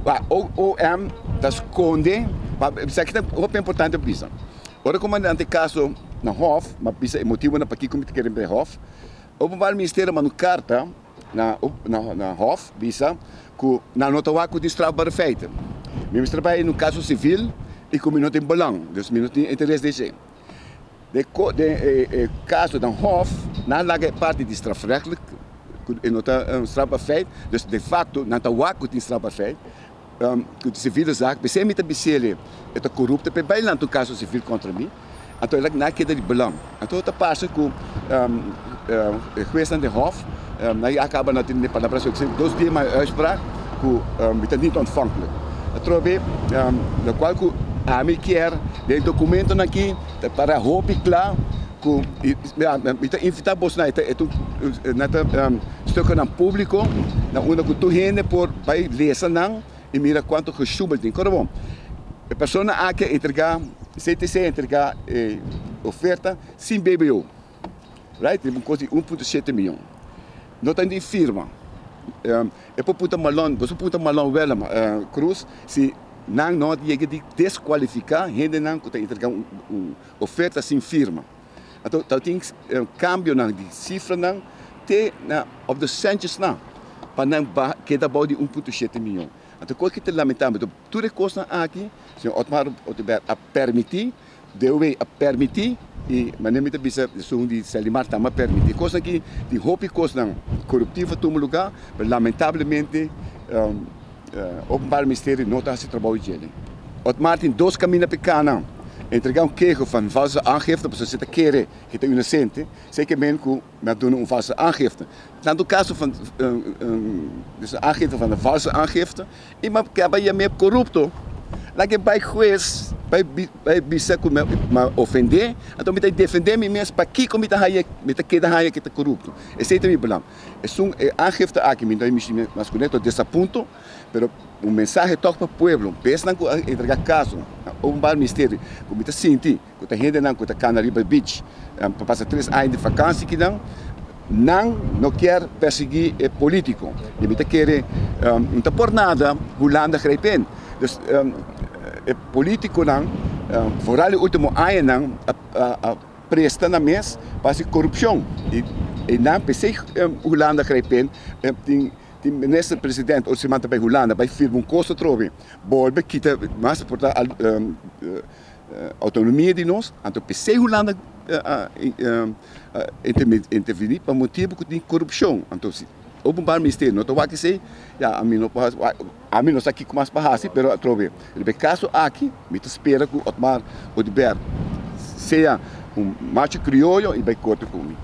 OM ta skonde, pa esaki ta hopi importante pa bisa. Ora ku manda e kaso na Hof, mi a bisa e motibonan pakiko mi ta kere bai Hof. Openbaar Ministerio manda un karta na na Hof bisa ku nan no ta wak ku tin strafbare feiten. Mi mester bai den un kaso sivil i ku mi no tin belang, dus mi no tin interes den esei. Den e kaso den Hof nan laga e parti di strafrechtelijk ku e no ta un strafbaar feit, dus de facto nan ta wak ku tin strafbaar feit, ku tin civiele zaak, p'esei mi ta bis'el e ta korupto p'e bai lanta un kaso sivil kontra mi, anto el a nan a keda di belang. Anto ta parse ku e huesnan den Hof nan a kaba na tene palabra dos dia mas e uitspraak ku mi ta niet ontvankelijk. Atrobe lokual ku ami kier den e dokumentonan aki ta para hopi kla ku mi ta invitá boso na e ta stuknan públiko na unda ku tur hende por bai lesa nan i mira kuantu geshoebel tin. Kòrda bon, e persona aki a entregá, CTC a entregá e oferta sin BBO, right? Riba un kos di 1.7 mion. No ta di firma. E por punta Malon, boso punta Malon Wellem Cruz si nan no a yega di deskualifiká hendenan ku ta entregá un oferta sin firma. Anto ta tin kambionan di sifranan te na op de sentjesnan pa nan keda bou di 1.7 mion. Anto kos ki ta lamentabel, tur e kosnan aki señor Otmar Oduber a permití, DOW a permití i manera mi ta bisa esun di Selimar tambe a permití. Kosnan aki tin hopi kosnan koruptivo a tuma lugá, pero lamentablemente Openbaar Ministerio no ta hasi trabou djele. Otmar tin dos kaminda pa e kana, entregá un keho van valse aangifte pasobra si ta kere ke ta inosente, esei ke men ku mi a duna un valse aangifte. Tantu kaso van aangifte van valse aangifte i mi a kaba yam'é korupto. Laga e bai hues bai bisa ku mi a ofendé, anto mi ta defendé mi mes pakiko mi ta haña mi ta keda haña ke ta korupto. Esei ta mi belang. Esun e aangifte aki mi no ta mishi mas kuné, ta desapunto, pero un mensahe tòg pa pueblo, besnan ku a entregá kaso na Openbaar Ministerio ku mi ta sinti ku ta hendenan ku ta kana riba beach pa pasa tres aña di vakansi kinan, nan no kier persiguí e polítiko i mi ta kere no ta por nada Hulanda grijp in. Dus e polítikonan foral e último añanan a presta nan mes pa hasi korupshon i nan p'esei Hulanda grijp in tin Tin minister president otro siman ta bai Hulanda bai firma un kos atrobe bolbe kita mas por ta autonomia di nos anto p'esei Hulanda a interveni pa motibu ku tin korupshon anto si openbaar ministerio no ta wak esei ya ami no por hasi ami no sa kiko mas pa hasi pero atrobe riba e kaso aki mi ta spera ku Otmar Oduber sea un macho krioyo i bai korte ku mi.